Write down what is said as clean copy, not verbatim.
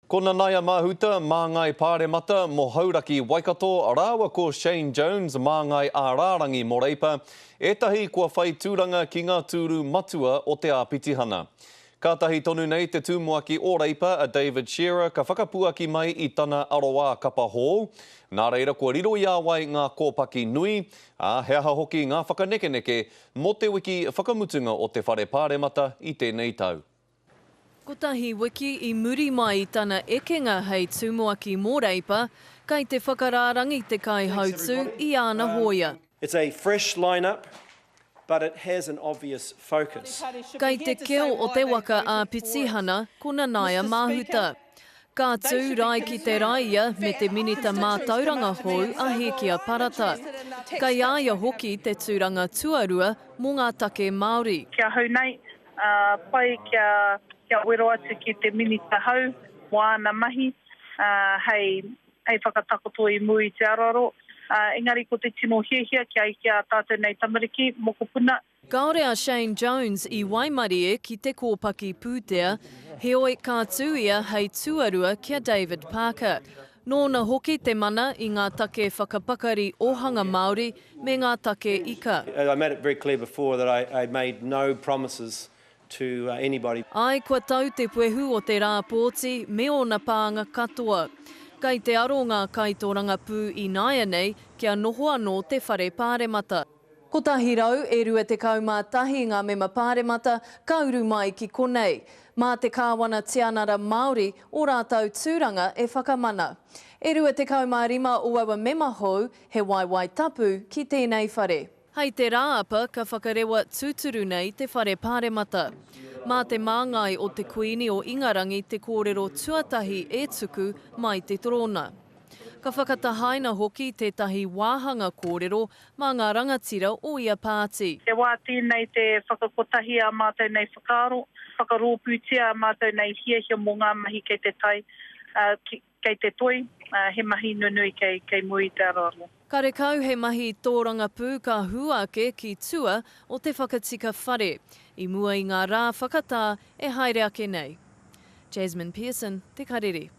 Ko Nanaia Mahuta, māngai Pāremata mō Hauraki Waikato, rāua ko Shane Jones, māngai ā-rārangi mō Reipa, ētahi kua whai tūranga ki ngā tūru matua o te āpitihana. Kātahi tonu nei te tumuaki o Reipa a David Shearer ka whakapuaki mai i tana aroā kapa hou, nā reira kua riro i a wai ngā kōpaki nui, ā, he aha hoki ngā whakanekeneke mō te wiki whakamutunga o te Whare Pāremata i tēnei tau. Kotahi wiki i muri mai i tana ekenga hei tumuaki mō Reipa, kei te whakarārangi te kaihautū i āna hōia. It's a fresh line-up, but it has an obvious focus. Kei te keo o te waka a Pitihana ko Nanaia Mahuta. Ka tū rae ki te rae ia me te Minita Mātauranga hou a Hēkia Parata. Kei a ia hoki te tūranga tuarua mō ngā take Māori. Ki ahau nei, Ā, pai kia, kia wero atu ki te minita hou mō āna mahi, ā, hei, hei whakatakoto i mua i te aroaro. Ā, engari ko te tino hiahia kia eke ā tātou nei tamariki, mokopuna. Kāore a Shane Jones i waimarie ki te kōpaki pūtea, heoi ka tū ia hei tuarua ki a David Parker. Nōna hoki te mana i ngā take whakapakari ōhanga Māori me ngā take ika. I made it very clear before that I made no promises to anybody. Āe, kua tau te puehu o te rā pōti me ōna pānga katoa. Kei te aro ngā kaitōrangapū ināianei kia noho anō te Whare Pāremata. 121 ngā mema pāremata ka uru mai ki konei. Mā te Kāwana Tianara Māori ō rātou tūranga e whakamana. E 25 o aua mema hou he waewae tapu ki tēnei whare. Hei te Rāapa ka whakarewa tūturu nei te whare pāremata. Mā te māngai o te Kuini o Ingarangi te kōrero tuatahi e tuku mai te torōna. Ka whakatahaina hoki tētahi wāhanga kōrero mā ngā rangatira o ia pāti. He wā tēnei te whakakotahi ā mātou nei whakaaro, whakarōpūtia ā mātou nei hiahia mō ngā mahi kei te tai, ā, kei te toi, ā, he mahi nunui kei, kei mua i te aroaro. Karekau he mahi tōrangapū ka hua ake ki tua o te whakatika whare, i mua i ngā rā whakatā e haere ake nei. Jasmine Pearson, Te Karere.